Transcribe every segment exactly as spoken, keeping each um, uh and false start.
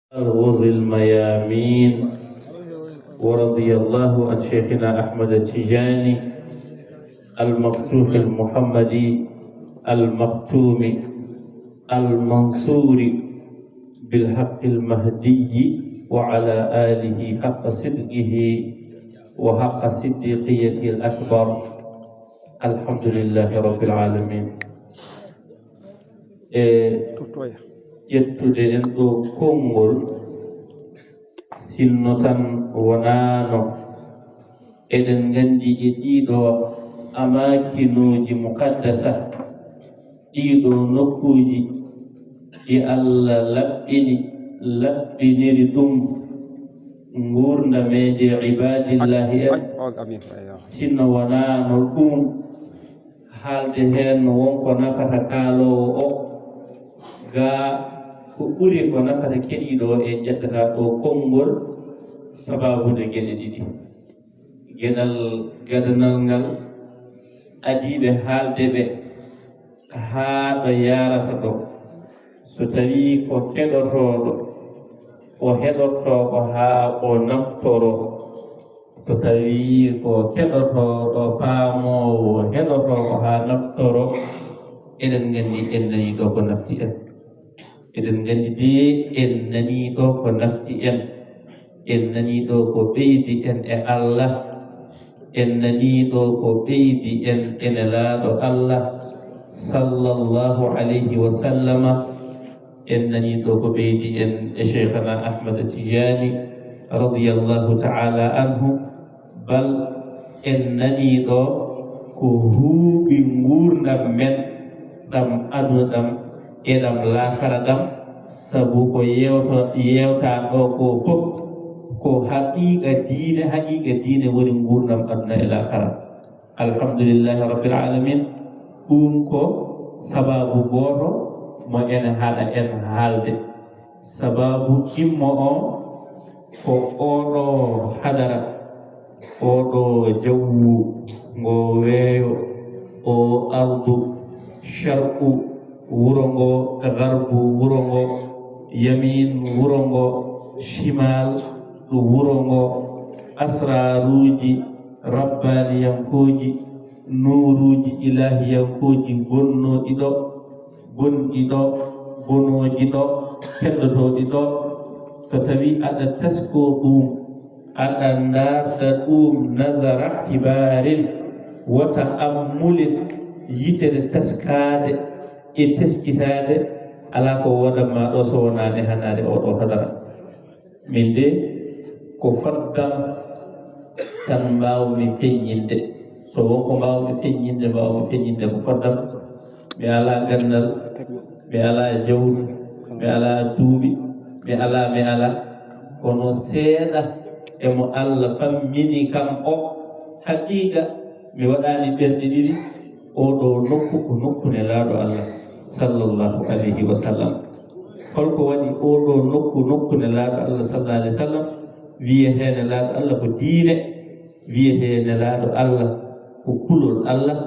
الغر الميامين، ورضي الله عن شيخنا أحمد التجاني المفتوح المحمدي المختوم المنصور بالحق المهدي، وعلى آله حق صدقه وحق صديقيته الأكبر. الحمد لله رب العالمين. E ƴettude en ɗo konngol, sinno tan wonaano eɗen nganndi e ɗiɗo amakinuuji muqaddasa, ɗiɗo nokkuuji ɗi Allah laɓɓini, laɓɓiniri ɗum nguurdameeje ibaadillahi en. Sinno wonaano ɗum, haalde heen won ko nafata kaaloowo o, gaa ko ɓuri ko nafata keɗiiɗo o, en ƴettata ɗo konngol sababude geɗe ɗiɗi. Geɗal gadanal ngal, adiiɓe haalde ɓe haa ɗo yaarata ɗo, so tawii ko keɗotooɗo, o heɗotoo ko haa o naftoroo. So tawii ko keɗotooɗo, paamoowo, heɗotoo ko haa naftoroo, eɗen nganndi en nanii ɗo ko nafti en. Eɗen nganndi de en nanii ɗo ko nafti en. En nanii ɗo ko ɓeydi en e Allah. En nanii ɗo ko ɓeydi en e Nelaaɗo Allah, sallallahu alayhi wa sallama. En nanii ɗo ko ɓeydi en e Sheikhana Ahmad Tijani, radiyallahu ta'ala anhu. Bal en nanii ɗo ko huuɓi nguurndam men, ɗam aduna ɗam e ɗam laakara ɗam, sabu ko yewta-, yewtaa ɗo ko fof ko haqiiqa diine, haqiiqa diine woni nguurndam aduna e laakara. Alhamdulillahi Rabbil Alamin. Ɗum ko sababu gooto mo ene haɗa en haalde. Sababu ɗimmo o ko oɗo hadara, oɗo jawwu, ngo weeyo, o ardu, sharqu wuro ngo, garbu wuro ngo, yamin wuro ngo, shimal wuro ngo, asraruuji rabbaniyankooji, nuuruuji ilahiyankooji gonnooɗi ɗo, gonɗi ɗo, gonooji ɗo, keddotooɗi ɗo. So tawii aɗa taskoo ɗum, aɗa ndaarda ɗum nadara tibaarin, wota ammulin yitere taskaade e teskitaade, alaa ko woodan ma ɗo so wonaani hanaade oo ɗo hadara. Min de, ko foddam tan mbaawmi feññinde. So won ko mbaawmi feññinde, mbaawmi feññinde ko foddam. Mi alaa ganndal, mi alaa jawdi, mi alaa duuɓi, mi alaa, mi alaa. Kono seeɗa e mo Allah fammini kam o, haqiiqa, mi waɗaani ɓerɗe ɗiɗi. Oo ɗo nokku ko nokku Nelaaɗo Allah, sallallahu alayhi wa sallam. Holko waɗi oo ɗo nokku, nokku Nelaaɗo Allah, sallallahu alayhi wa sallam? Wiyetee Nelaaɗo Allah ko diine, wiyetee Nelaaɗo Allah ko kulol Allah,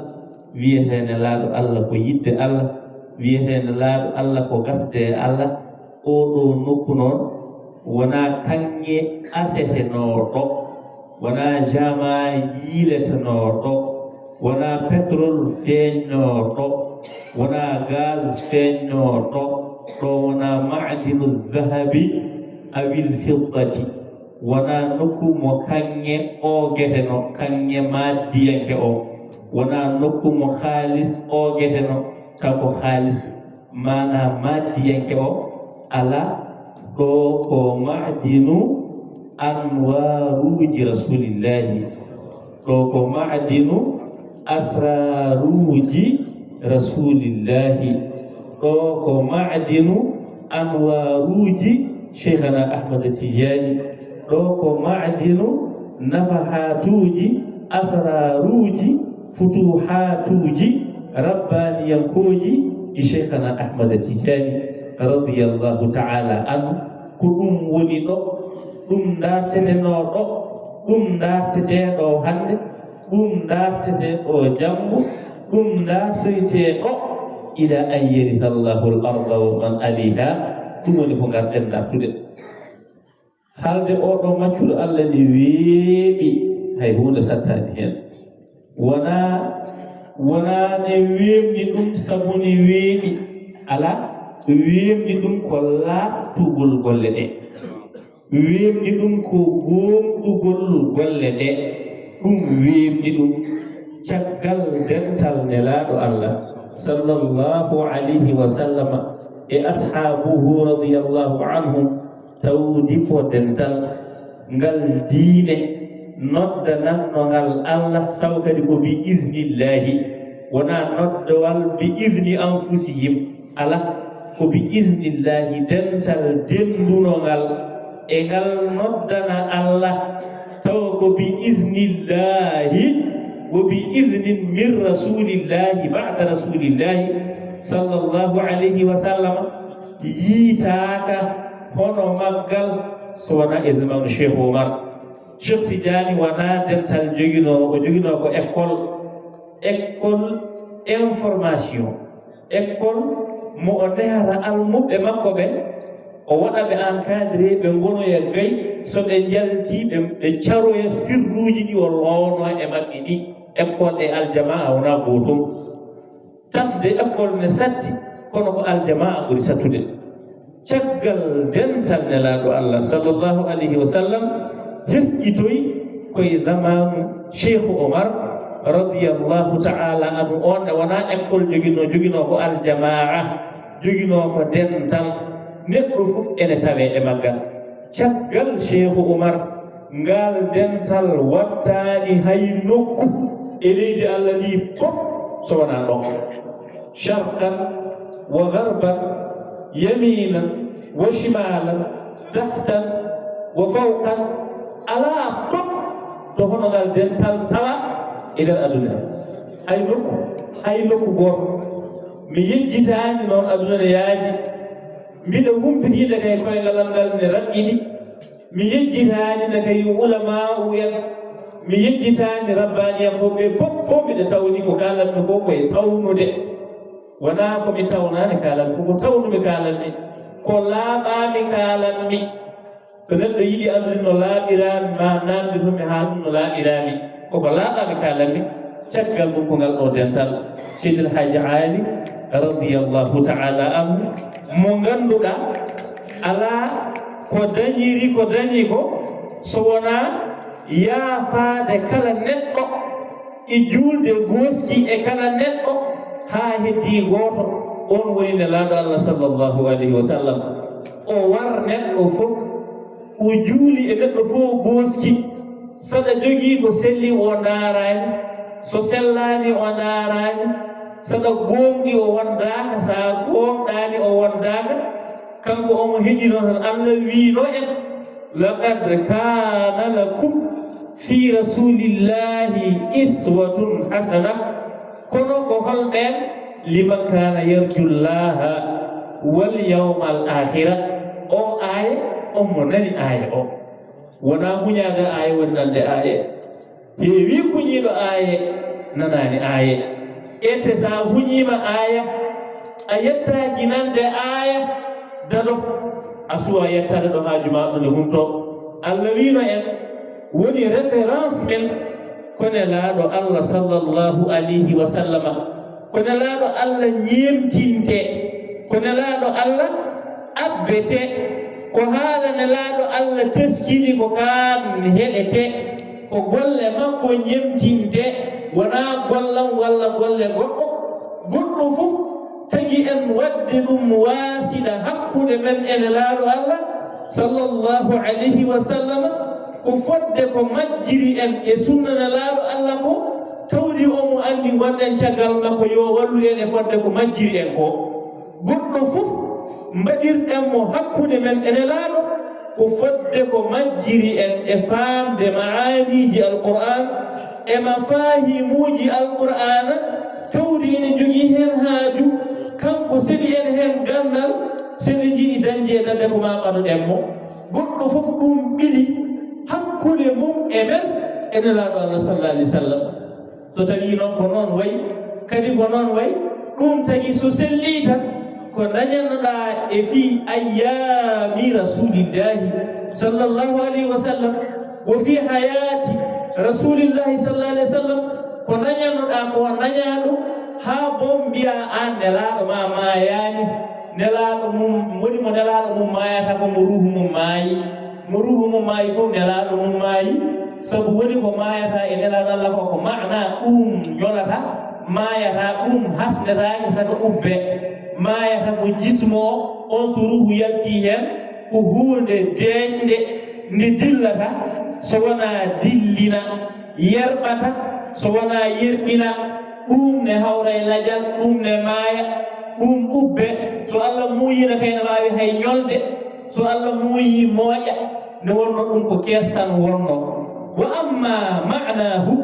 wiyetee Nelaaɗo Allah ko yiɗde Allah, wiyetee Nelaaɗo Allah ko gasde e Allah. Oo ɗo nokku noon, wonaa kaŋŋe asetenoo ɗo, wonaa jama yiiletenoo ɗo, wonaa petrol feeñnoo ɗo, wonaa gaz feeñnoo ɗo, ɗo wonaa ma'dinu zahabi awil fiddati, wonaa nokku mo kaŋŋe oogetenoo, kaŋŋe maddiyanke o, wonaa nokku mo kaalis oogetenoo, taw ko kaalis maanaa maddiyanke o alaa. Ɗo ko ma'dinu anwaruuji Rasuulillaahi. Ɗo ko ma'dinu asraruuji Rasuulillaahi. Ɗo ko ma'dinu anwaruuji Sheikhana Ahmad Tijani. Ɗo ko ma'dinu nafahaatuuji, asraruuji, futuhaatuuji rabbaniyankooji ɗi Sheikhana Ahmad Tijani, radiyallahu ta'ala anhu. Ko ɗum woni ɗo, ɗum ndartetenoo ɗo, ɗum ndartetee ɗo hannde, ɗum ndartetee ɗo janngo, ɗum ndartoytee ɗo ila an yaritha Allahu al-arda wa man alayha. Ɗum woni ko ngarɗen ndartude. Haalde oo ɗoo maccuɗo Allah ne weeɓi, hay huunde sattaani heen. Wonaa, wonaa ne weeɓni ɗum sabu ne weeɓi, alaa, weeɓni ɗum ko laaɓtugol golle ɗee. Weeɓni ɗum ko gooŋɗugol golle ɗee, ɗum weeɓni ɗum. Caggal dental Nelaaɗo Allah, sallallahu alayhi wa sallama, e ashaabuhu, radiyallahu anhum, tawdi ko dental ngal diine noddanannoo ngal Allah, taw kadi ko bi iznillaahi, wonaa noddowal bi izni anfusihim, alaa, ko bi iznillaahi dental denndunoo ngal, e ngal noddana Allah, taw ko bi iznillaahi, wa bi iznin min rasuulillaahi, ba'da rasuulillaahi, sallallahu alayhi wa sallam, yiytaaka hono maggal so wonaa e zamaanu Cheikh Omar. Cheikh Tidiane wonaa dental joginoo, o joginoo ko école, école information, école mo o nehata almuɓɓe makko ɓe, o waɗa ɓe encadré, ɓe ngonoya gay, so ɓe njalti, ɓe, ɓe caroya sirruuji ɗi o loowno e maɓɓe ɗi. École e aljamaa wonaa gootum. Tafde école ne satti, kono ko aljamaa ɓuri sattude. Caggal dental Nelaaɗo Allah, sallallahu alayhi wa sallam, hesɗitoy koye zamaanu Cheikh Omar, radiyallahu ta'ala anhu, on ne wonaa école joginoo, joginoo ko aljamaa, joginoo ko dental. Neɗɗo fof ene tawee e maggal. Caggal Cheikh Omar, ngal dental wattaani hay nokku e leydi Allah ndi pop so wonaa ɗo. Sharqan wa gharban, yaminan wa shimalan, tahtan wa fawqan, alaa pop to hono ngal dental tawa e nder aduna. Hay nokku, hay nokku gooto. Mi yejjitaani noon aduna ne yaaji. Mbiɗa humpitiinde kay koyngal am ngal ne raɓɓiɗi. Mi yejjitaani ne kay ulama'u en. Mi yejjitaani rabbaaniyankoɓe ɓe fof, fof mbiɗa tawni ko kaalanmi ko, ko e tawnude. Wonaa ko mi tawnaani kaalanmi, ko ko tawnumi kaalanmi. Ko laaɓaami kaalanmi. So neɗɗo yiɗi anndude no laaɓiraami, ma naamnditu mi haa ɗum no laaɓiraami. Ko ko laaɓaami kaalanmi. Caggal ɗum ko ngal ɗo dental Seydi El Hadji Ali, radiyallahu ta'ala anhu, mo ngannduɗaa alaa ko dañiri, ko dañi ko, so wonaa yaafaade kala neɗɗo e juulde gooski e kala neɗɗo, haa heddii gooto, oon woni Nelaaɗo Allah, sallallahu alayhi wa sallam. O war neɗɗo fof, o juuli e neɗɗo fof o gooski. Saɗa jogii ko selli, o ndaaraani. So sellaani, o ndaaraani. Saɗa gooŋɗi, o wondaaka. So a gooŋɗaani, o wondaaka. Kanko omo heɗino tan. Allah wiino en, "Laqad kaana lakum fi rasulillahi iswatun hasana." Kono ko holɓeen? "Liman kaana yarjullaha wal yawmal akhira." O aaya, omo nani aaya o. Wonaa huñaade aaya woni nande aaya. Heewi kuñiiɗo aaye, nanaani aaye. Ete so a huñiima aaya, a yettaaki nande aaya, dado, a suwa yettaade ɗo haaju ma ɗo ne huntoo. Allah wiino en, woni référence men, ko Nelaaɗo Allah, sallallahu alayhi wa sallama. Ko Nelaaɗo Allah ñeemtinte, ko Nelaaɗo Allah abbete, ko haala Nelaaɗo Allah teskini ko kaan heɗete, ko golle makko ñeemtinte, wonaa gollam walla golle goɗɗo. Goɗɗo fof tagi en waɗde ɗum waasiɗa hakkunde men e Nelaaɗo Allah, sallallahu alayhi wa sallam, ko fodde ko majjiri en e sunna Nelaaɗo Allah ko, tawdi omo anndi ngonɗen caggal makko, yo wallu en e fodde ko majjiri en ko. Goɗɗo fof mbaɗirɗen mo hakkunde men e Nelaaɗo, ko fodde ko majjiri en e faamde ma'aaniiji Alqur'aan e mafaahimuuji Alqur'aana, tawdi ene jogii heen haaju, kanko seɗi en heen ganndal, seɗi njiɗi dañde e dande ko maa ɓadoɗen mo. Goɗɗo fof ɗum ɓili hakkunde mum e men e Nelaaɗo Allah, sallallahu alayhi wa sallam. So tawii noon ko noon wayi, kadi ko noon wayi, ɗum tagi so sellii tan, Ko dañannoɗaa e fii ayyaami Rasuulillaahi sallallaahu alayhi wa sallam, wo fii hayaati Rasuulillaahi sallallaahu alayhi wa sallam, ko dañannoɗaa ko dañaa ɗum haa boom mbiyaa aan Nelaaɗo maa maayaani. Nelaaɗo mum, woni mo Nelaaɗo mum maayata ko mo ruuhu mum maayi. Mo ruuhu mum maayi fof Nelaaɗo mum maayi. Sabu woni ko maayata e Nelaaɗo Alla ko, ko maana ɗum ñolata, maayata ɗum hasnetaake saka ubbe. Maayata ko jismo o, on so ruuhu yaltii heen, ko huunde deeƴnde nde dillata, so wonaa dillina, yerɓata, so wonaa yerɓina, ɗum ne hawra e lajal, ɗum ne maaya, ɗum ubbe. So Alla muuyiino kay ne waawi hay ñolde, so Alla muuyi mooƴa. Nde wonnoo ɗum ko kees tan wonnoo. Wa amma ma'naahu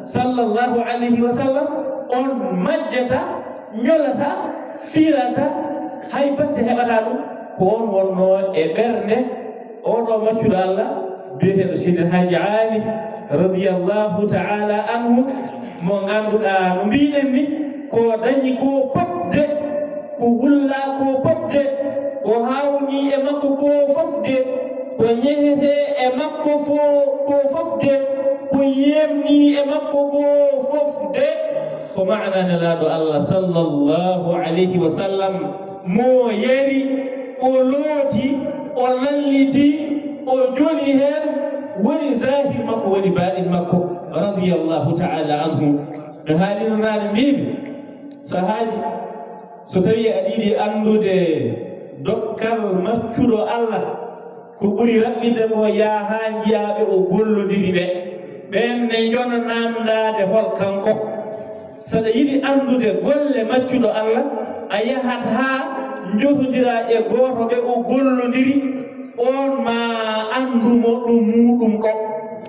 sallallaahu alayhi wa sallam, on majjata, ñolata, firata, hay batte heɓataa ɗum, ko on wonnoo e ɓernde oo ɗoo maccuɗo Alla biyeteeɗo Seydi El Hadji Aali radiyallaahu ta'aalaa anhu, mo ngannduɗaa no mbiiɗen ni, ko dañi ko pop de, ko wullaa ko pop de, ko haawnii e makko ko fof de, ko ñehetee e makko fo-, ko fof de, ko yeemnii e makko ko fof de, ko maana Nelaaɗo Alla sallallaahu alayhi wa sallam, mo yari, o looti, o lalliti, o joli heen, woni zahir makko, woni baaɗin makko, radiyallaahu ta'aalaa anhu. No haalino naane mbiimi, sahaaji, so tawii aɗa yiɗi anndude dokkal maccuɗo Alla, ko ɓuri raɓɓiɗde ko yaha haa njiyaa ɓe o gollondiri ɓe. Ɓeen ne njona naamndaade hol kanko. So aɗa yiɗi anndude golle maccuɗo Alla, a yahat haa njotondiraa e gooto ɓe o gollondiri, oon maa anndu mo ɗo muuɗum ɗo,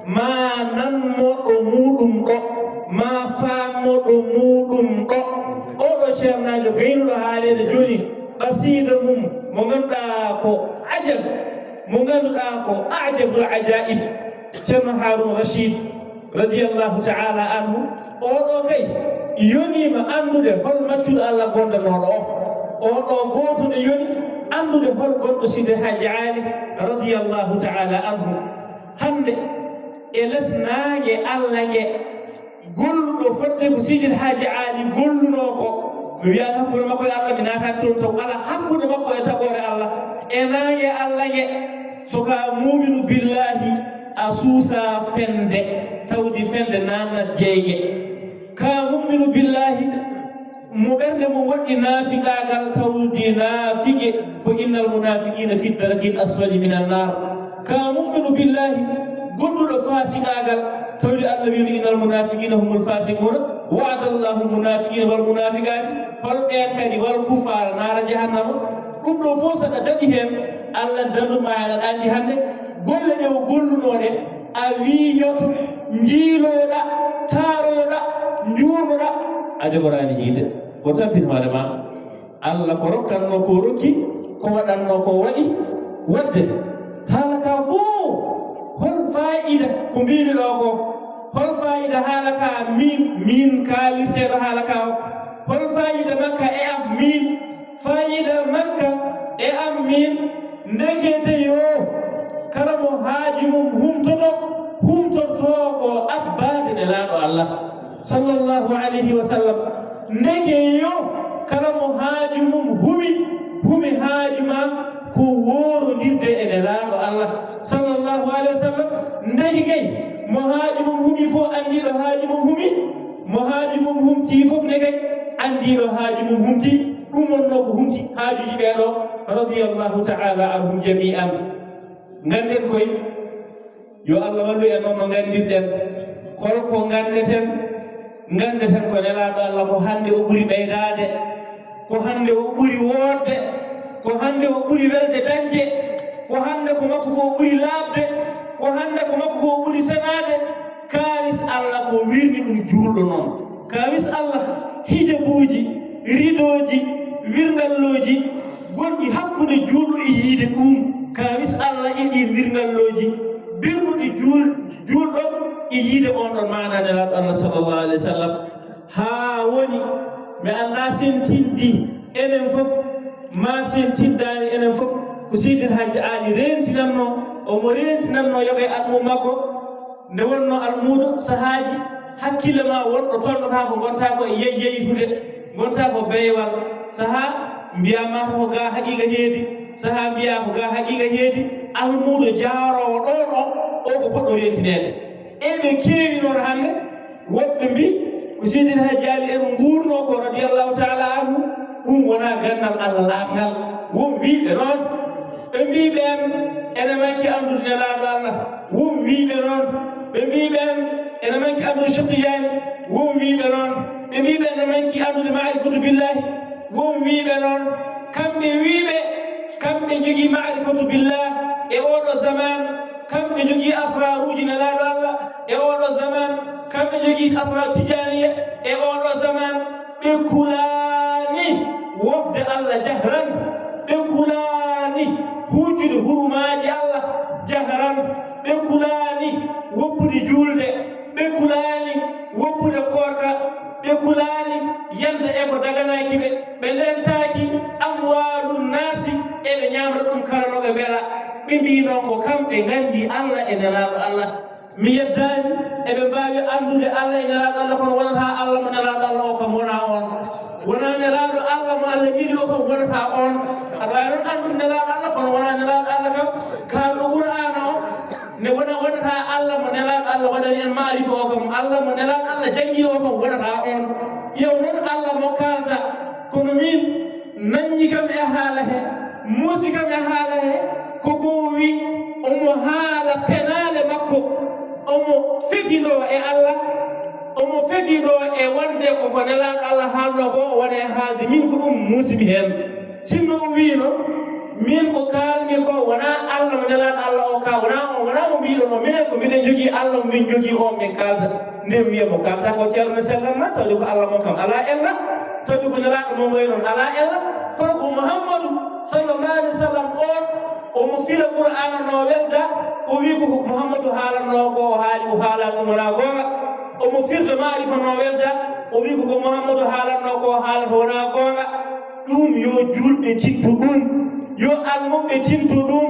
maa nan mo ɗo muuɗum ɗo, maa faam mo ɗo muuɗum ɗo. Oɗo ceernaajo gaynuɗo haaleede jooni, qasiida mum mo ngannduɗaa ko ajab, mo ngannduɗaa ko ajabul ajaib, Ceerno Haaruna Rasiid, radiyallaahu ta'aalaa anhu, oɗo kay yoniima anndude hol maccuɗo Alla gondanooɗo o. Oɗo gooto ne yoni anndude hol gonɗo Sidi Haaji Aali, radiyallaahu ta'aalaa anhu. Hannde, e les naange Alla nge, golluɗo fodde ko Sidi El Haaji Aali gollunoo ko, mi wiyaani hakkunde makko e Alla, mi naataani toon taw, alaa, hakkunde makko e tagoore Alla, e naange Alla nge, so ka muuminu billaahi, a suusaa fende, tawdi fende naatnat jeyge. Ka muuminu billaahi, mo ɓernde mum woɗɗi naafiqaagal, tawdi naafiqe ko innal munaafiqiina fi darakil asfali minan naar. Ka mu'minu billahi, gonduɗo faasiqaagal, tawde Allah wiino, "Innal munaafiqiina humul faasiquuna, wa'adallahul munaafiqiina wal munaafiqaati, hol ɓeen kadi wal kuffaara naara jahannama." Ɗum ɗo fof, so aɗa daɗi heen, Allah dandu ma, aɗa anndi hannde golle ɗe o gollunoo ɗe, a wiiñoto, njiilooɗa, taarooɗa, njuurnoɗa, a jogoraani yiide. Ko tampin hoore ma. Allah ko rokkatnoo ko rokki, ko waɗatnoo ko waɗi. Waɗde haala ka fof, hol faayiida ko mbiimi ɗo ko? Hol faayiida haala ka miin, miin kaalirteeɗo haala ka o? Hol faayiida makka e am miin? Faayiida makka e am miin, ndekete yo kala mo haaju mum humtoto, humtorto ko abbaade Nelaaɗo Allah, sallallahu alayhi wa sallam. Ndeke yo kala mo haaju mum humi, humi haaju ma ko woorondirde e Nelaaɗo Allah, sallallahu alayhi wa sallam. Ndeke kay, mo haaju mum humi fof, anndiiɗo haaju mum humi, mo haaju mum humti fof ne kay, anndiiɗo haaju mum humti. Ɗum wonnoo ko humti haajuuji ɓee ɗoo, radiyallahu ta'ala anhum jami'an. Ngannden koy, yo Allah wallu en noon no nganndirɗen. Hol ko nganndeten? Nganndeten ko Nelaaɗo Allah ko hannde o ɓuri ɓeydaade, ko hannde o ɓuri woodde, ko hannde o ɓuri welde dañde, ko hannde ko makko ko ɓuri laaɓde, ko hannde ko makko ko ɓuri senaade. Kaalis Allah ko wirni ɗum juulɗo noon. Kaalis Allah, hijabuuji, ridooji, wirngallooji gonɗi hakkunde juulɗo e yiide ɗum. Kaalis Allah e ɗiin wirngallooji birnuɗi juul-, juulɗo e yiide on ɗon maana Nelaaɗo Allah, sallallahu alayhi wa sallam. Haa woni, mi anndaa sentinɗi enen fof. Maasin tiddaani enen fof ko Siydil Hajji Aali reentinannoo, omo reentinannoo yoga e almuu makko. Nde wonnoo almuudo, sahaaji hakkille ma won ɗo tolnotaako, ngontaa ko e yeyyeyhude, ngontaa ko beywal. Sahaa mbiyaa mata ko gaa haqiiqa heedi, sahaa mbiyaa ko gaa haqiiqa heedi. Almuudo jaaroowo ɗoo ɗoo, o ko poɗɗo reentineede. Eɓe keewi noon hannde, woɓɓe mbii ko Siydil Hajji Aali en nguurnoo ko, radiyallahu taala anhu, ɗum wonaa ganndal Allah laaɓngal. Won wiiɓe noon, ɓe mbii ɓeen ene manki anndude Nelaaɗo Allah. Won wiiɓe noon, ɓe mbii ɓeen ene manki anndude Cheikh Tidiane. Won wiiɓe noon, ɓe mbii ɓeen ene manki anndude maarifatu billahi. Won wiiɓe noon, kamɓe wiiɓe, kamɓe njogii maarifatu billah e oo ɗoo zaman, kamɓe njogii asraruuji Nelaaɗo Allah e oo ɗoo zaman, kamɓe njogii asrar Tijaaniya e oo ɗoo zaman. Ɓe kulaani wofde Allah jahran, ɓe kulaani huuccude hurumaaji Allah jahran, ɓe kulaani woppude juulde, ɓe kulaani woppude koorka, ɓe kulaani yande e ko daganaaki ɓe, ɓe ndentaaki amwaalu naasi, eɓe ñaamra ɗum kala no ɓe mbela. Ɓe mbii noon ko kamɓe nganndi Allah e Nelaaɗo Allah. Mi yeddaani, eɓe mbaawi anndude Allah e Nelaaɗo Allah, kono wonataa Allah mo Nelaaɗo Allah o kam wonaa oon. Wonaa Nelaaɗo Allah mo Allah mili o kam wonataa oon. Aɗa waawi noon anndude Nelaaɗo Allah, kono wonaa Nelaaɗo Allah kam kaalɗo Qur'aana o. Ne wona, wonataa Allah mo Nelaaɗo Allah waɗani en maarifa o kam, Allah mo Nelaaɗo Allah janngi o kam wonataa oon. Ƴeew noon Allah mo kaalta, kono miin, naññi kam e haala he, muusi kam e haala he, ko ko o wi, omo haala penaale makko, omo fefindoo e Allah, omo fefindoo e wonde ko ko Nelaaɗo Allah haalnoo ko, o wona e haalde, miin ko ɗum muusi mi heen. Sinno o wiino, miin ko kaalmi ko wonaa Allah mo Nelaaɗo Allah o ka, wonaa on, wonaa mo mbiɗon o, minen ko miɗen njogii Allah mo min njogii on min kaalta. Nde wiya mo kaalta ko Ceerno Sellan ma, tawde ko Allah mo kam alaa ella, tawde ko Nelaaɗo mo ngoy noon alaa ella, kono ko Muhammadu sallallahu alaihi wasallam on, omo fira Qur'aana no welda, o wi ko Muhammadu haalanno ko o haali, o haala ɗum wonaa goonga. Omo firta maarifa no welda, o wi ko ko Muhammadu haalanno ko o haalata wonaa goonga. Ɗum yo juulɓe tintu ɗum, yo almuɓɓe tintu ɗum.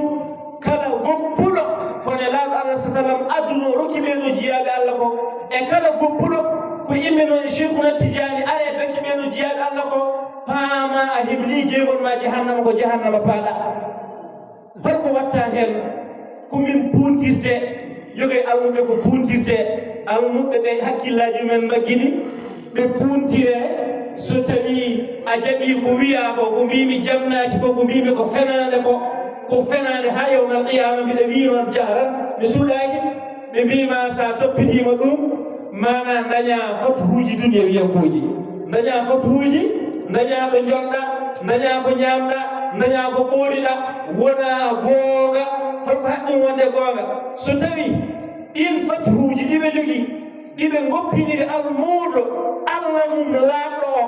Kala goppuɗo ko Nelaaɗo Allah sa sallam adduno rokki ɓeeɗo jiyaaɓe Allah ko, e kala goppuɗo ko immino e Cheikhuna Tijaani, ara e becce ɓeeɗo jiyaaɓe Allah ko, paama a hebli jeygol ma jahannama, ko jahannama paaɗa. Hol ko watta heen? Ko min puntirte, yoga e almuɓɓe ko puntirte, almuɓɓe ɓe hakkillaaji mumen mbaggini, ɓe puntire. So tawii a jaɓii ko wiyaa ko, ko mbiimi jamnaaki ko, ko mbiimi ko fenaande ko, ko fenaande haa yawmal qiyaama, mbiɗa wii noon jahran, mi suuɗaaki. Ɓe mbii ma, so a toppitiima ɗum, maanaa ndañaa fatuhuuji duniyaawiyankooji. Ndañaa fatuhuuji, ndañaa ɗo njolɗaa, ndañaa ko ñaamɗaa, ndañaa ko ɓooriɗaa, wonaa goonga. Hol ko haɗi ɗum wonde goonga? So tawii ɗiin fatuhuuji ɗi ɓe njogii, ɗi ɓe ngoppiniri almuudo Allah mum laaɓɗo o,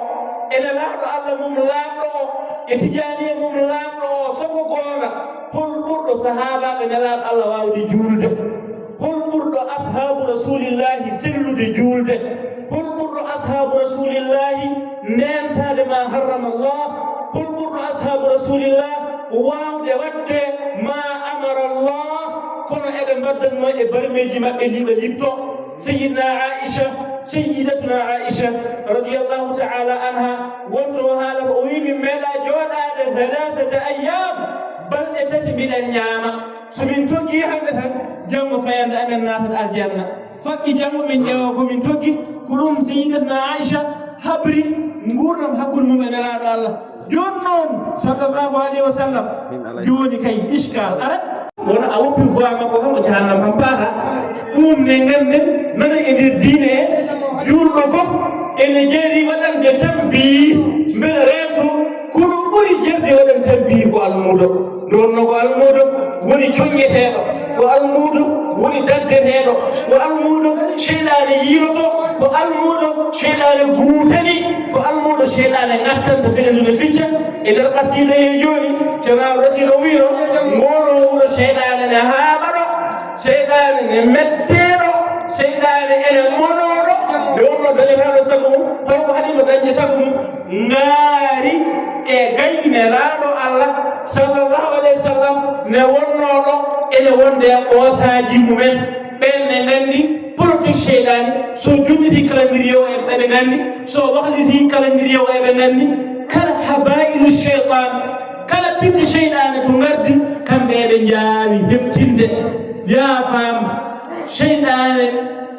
e Nelaaɗo Allah mum laaɓɗo o, e Tijaaniya mum laaɓɗo o, so ko goonga, hol ɓurɗo sahaabaaɓe Nelaaɗo Allah waawde juulde? Hol ɓurɗo ashaabu Rasuulillaahi sellude juulde? Hol ɓurɗo ashaabu Rasuulillaahi neentaade ma harrama Allah? Hol ɓurɗo ashaabu Rasuulillah waawde waɗde ma amara Allah? Kono eɓe mbaddannoo e barmeeji maɓɓe liɓa liɓto. Sayyidina Aisha, Sayyidatuna Aisha radiyallahu ta'ala anha, wonto o haalata, o wi, min meeɗa jooɗaade thalathata ayyam, balɗe tati mbiɗen ñaama. So min toggi hannde tan, jamma fayande amen naatat aljanna. Faɓɓi jamma min ƴeewa ko min toggi. Ko ɗum Sayyidatuna Aisha habri nguurndam hakkunde mum e Nelaaɗo Allah. Jooni noon, sallallahu alayhi wa sallam, jooni kay, iskal arat. Wona a woppi voie makko kam, o jahannam kam paata. Ɗum ne ngannden, nana e nder diine he, juulɗo fof ene jeeri waɗande tambi, mbela reento, kono ɓuri jeerde waɗan tambi ko almuudo. Nde wonno ko almuudo woni coñeteeɗo, ko almuudo woni daddeteeɗo, ko almuudo seyɗaane yiiloto, ko almuudo seyɗaane guutani, ko almuudo seyɗaane ngattanta fenendu ne ficca. E nder qasida he jooni, Ceerno Rasiid o wiino, ngolo wuro seyɗaane ne haaɓa ɗo, seyɗaane ne mette ɗo, seyɗaane ene mono ɗo. Nde wonno dañataaɗo sago mum, holko haɗi mo dañde sago mum? Ngaari e gayne laaɗo Allah, sallallahu alayhi wa sallam, ne wonnooɗo ene wonde e oosaaji mumen. Ɓeen ne nganndi politik seyɗaani, so junniti calendrier o eɓe nganndi, so wahliti calendrier o eɓe nganndi, kala habaa'ilu seyɗaan, kala piddi seyɗaane to ngardi, kamɓe eɓe njaawi heftinde. Yaa faam, seyɗaane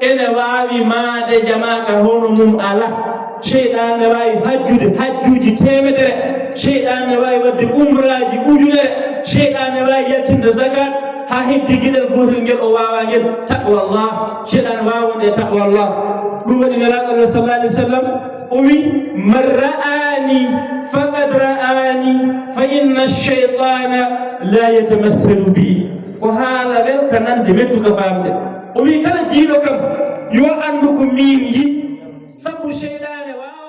ene waawi maande jamaaka hono mum alaa. Seyɗaane ne waawi hajjude hajjuuji teemedere. Seyɗaane ne waawi waɗde umraaji ujunere. Seyɗaane ne waawi yaltinde zakat haa heddi geɗel gootel ngel o waawaa ngel, taqwallah. Seyɗaane waawaa wonde e taqwallah. Ɗum waɗi Nelaaɗo Allah sallallahu alayhi wa sallam o wi, "Man ra'aani faqad ra'aani, fa inna shaytaana la yatamathalu bi." Ko haala welka nande mettuka faamde. O wi, "Kala jiiɗo kam, yo anndu ko miin yi." Sabu seyɗaane waawa